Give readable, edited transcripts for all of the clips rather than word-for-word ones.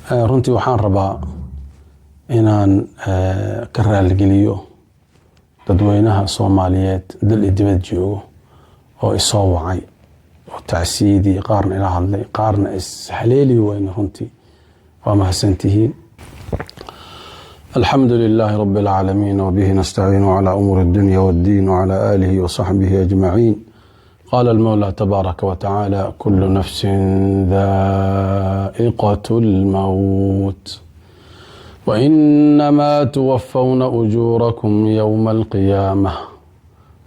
Runtii waxaan rabaa inaan ka raaligeliyo dadweynaha Soomaaliyeed dal iyo dibad joogo oo isoo wacay oo tacsiyadii qaarna ila hadlay, qaarna ishaleeli weyne. Runtii waa mahadsantihiin. الحمد لله رب العالمين، وبه نستعين على أمور الدنيا والدين، وعلى آله وصحبه أجمعين. قال المولى تبارك وتعالى: كل نفس ذائقة الموت وإنما توفون أجوركم يوم القيامة،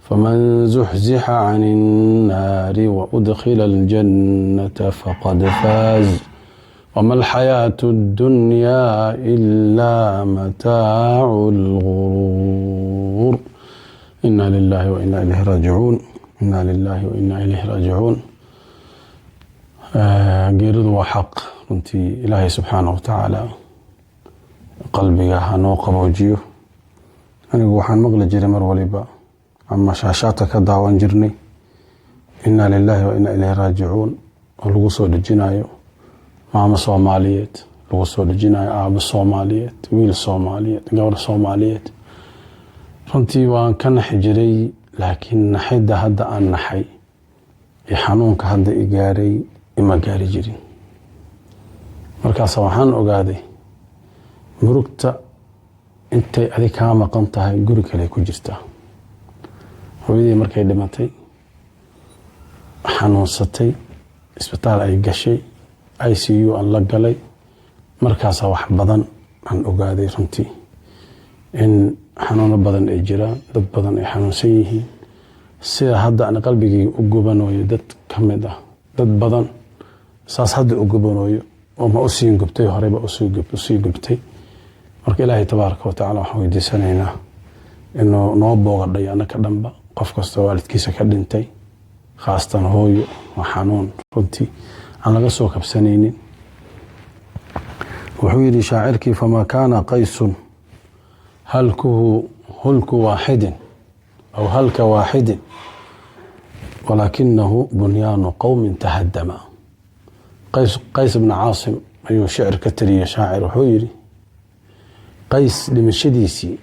فمن زحزح عن النار وأدخل الجنة فقد فاز، وما الحياة الدنيا إلا متاع الغرور. إنا لله وإنا إليه راجعون، إنا لله وإنا إليه راجعون. Geeridu waa xaq runtii. Ilaahay subxaanahu watacaala qalbiga ha noo qaboojiyo. Anigu waxaan maqli jiray mar waliba ama shaashaadka ka daawan jirnay "inaa lilaahi wa inaa ilayhi raajicuun" oo lagu soo dhejinayo maamo Soomaaliyeed, lagu soo dhejinayo aabo Soomaaliyeed, wiil Soomaaliyeed, gabar Soomaaliyeed. Runtii waan ka naxi jiray, laakiin naxidda hadda aan naxay iyo xanuunka hadda i gaaray ima gaari jirin. Markaas waxaan ogaaday murugta intay adig kaa maqan tahay guri kale ku jirtaa. Hooyadii markay dhimatay, xanuunsatay, isbitaal ay gashay, ICU aan la galay, markaasaa wax badan aan ogaaday runtii, in xanuuno badan ay jiraan, dad badan ay xanuunsan yihiin. Sida hadda aan qalbigayga u gubanayo, dad ka mid ah dad badan saas hadda u gubanooyo oo ma usii gubtay, horeyba usii gubtay. Marka Ilaahay tabaaraka wa tacala waxaan weydiisanaynaa inuu noo boogadhay annaka dhanba, qof kasta waalidkiisa ka dhintay, khaasatan hooyo. Waa xanuun runtii aan laga soo kabsanaynin. Wuxuu yidhi shaacirkii: "فما كان قيس هلكه هلك واحد أو هلك واحد، ولكنه بنيان قوم تهدم." Qays bna Caasim ayuu shicir ka tiriyey shaacir. Wuxuu yidhi: Qays dhimashadiisii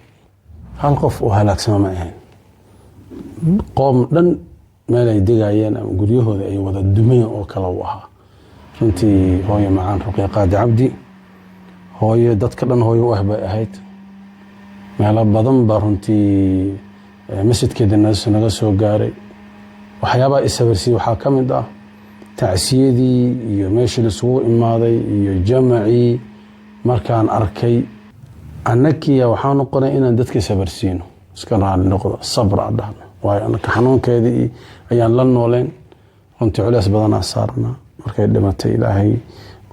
hal qof oo halaagsama ma ahayn, qoom dhan meel ay degayeen ama guryahooda ay wada dumeen oo kale u ahaa. Runtii hooyo macaan Ruqya Qaadi Cabdi, hooyo dadka dhan hooyo u ah bay ahayd. Meelo badan baa runtii masjidkeeda naga soo gaaray. Waxyaabaha isabarsiiyey waxaa ka mid ah tacsiyadii iyo meeshii laisugu imaaday iyo jamacii markaan arkay. Annakiya waxaa noqonay inaan dadka sabarsiino, iska raali noqdo, sabr a dhahno, waayo annaka xanuunkeedii ayaan la nooleen. Runtii culeys badanaa saarnaa. Markay dhimatay, Ilaahay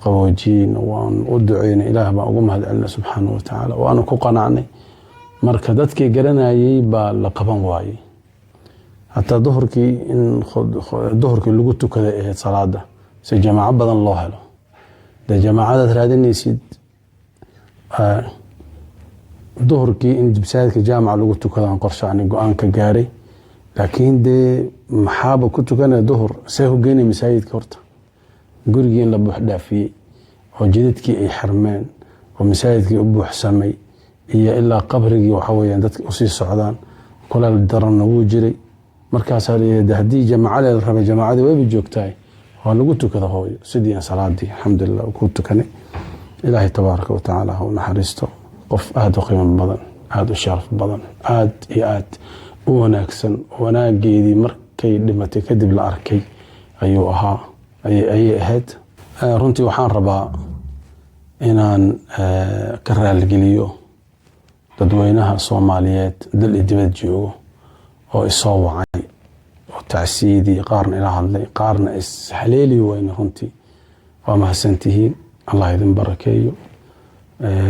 qaboojiyin, waan u duceynay, Ilaah baan ugu mahad celinay subxaana wa tacaala, waana ku qanacnay. Marka dadkii garanayay baa la qaban waayey. Hataa duhurkii, in duhurkii lagu tukaday ahayd salaada si jamaaco badan loo helo. Dee jamaacadaad raadinaysid, duhurkii in masaajidka jaamaca lagu tukadaan qorshe ani go-aanka gaaray, laakiin dee maxaaba ku tukanaya duhur? See ku geynaya masaajidka? Horta gurigii in la buux dhaafiyey oo jidadkii ay xirmeen oo masaajidkii u buuxsamay iyo ilaa qabrigii, waxa weyaan dadka usii socdaan, kuleel daranna wuu jiray. Markaasaa la haddii jamaacada la rabay, jamaacadii wayba joogtahay, waa lagu tukada hooyo sidii aan salaadii alxamdulilah ku tukanay. Ilaahay tabaaraka wa tacaala ha u naxariisto. Qof aada u qiimo badan, aada u sharaf badan, aada iyo aad u wanaagsan, wanaageedii markay dhimatay kadib la arkay ayuu ahaa, ayay ahayd. Runtii waxaan rabaa inaan ka raaligeliyo dadweynaha Soomaaliyeed dal iyo dibad joogo oo isoo wacay oo tacsiyadii qaarna ila hadlay, qaarna ishaleeli weyne. Runtii waa mahadsantihiin, Allah idin barakeeyo.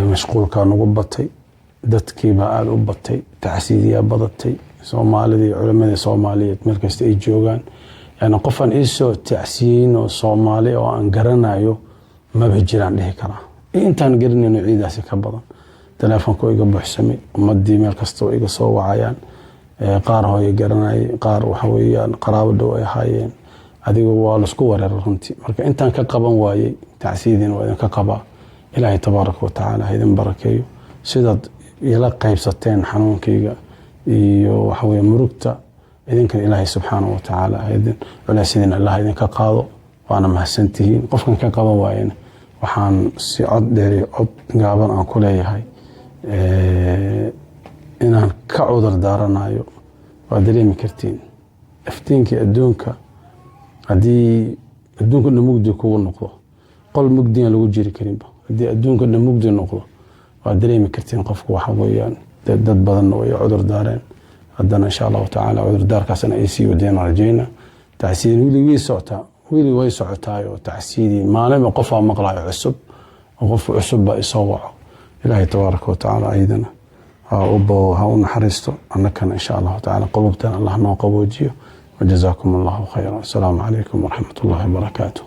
Mashquulkaa nagu batay, dadkiibaa aada u batay, tacsiyadiyaa badatay. Soomaalidii, culimadii Soomaaliyeed meel kasta ay joogaan, yani qofaan iisoo tacsiyeyn oo Soomaali oo aan garanayo maba jiraan dhihi karaa. Intaan garanayno ciidaasi ka badan telefoonka iga buuxsamay, ummadii meel kasta iga soo wacayaan, qaar hooyo garanayay, qaar waxa weeyaan qaraabo dhow ay ahaayeen. Adigu waa laisku wareera runtii. Marka intaan ka qaban waayey tacsiyadiina waa idinka qabaa. Ilaahay tabaaraka wa tacaala ha idin barakeeyo sidaad ila qaybsateen xanuunkayga iyo waxa weye murugta. Idinkan Ilaahay subxaanahu wa tacaala ha idin culeysyadiin, Allah idinka qaado, waana mahadsantihiin. Qofkan ka qaban waayena waxaan si cod dheer iyo cod gaaban aan ku leeyahay inaan ka cudur daaranayo. Waa dareemi kartiin iftiinkii adduunka haddii adduunka dhan mugdi kugu noqdo, qol mugdiyan lagu jiri karinba. Haddii adduunka dhan mugdi noqdo, waa dareemi kartiin qofku waxa weeyaan. Dad badanna way cudur daareen. Haddana insha Allahu tacaala cudurdaarkaasna ay sii wadeen rajayna. Tacsiyadii weli way socotaa, weli way socotaayo. Tacsiyadii maalinba qofaa maqlayo cusub oo qofku cusub baa isoo waco. Ilaahay tabaaraka wa tacaala ayadana ha u naxariisto, annakana insha Allahu tacaala qulubtana Allah noo qaboojiyo. Wajazaakum Allahu khayra. Asalaamu calaykum waraxmat ullahi wabarakaatu.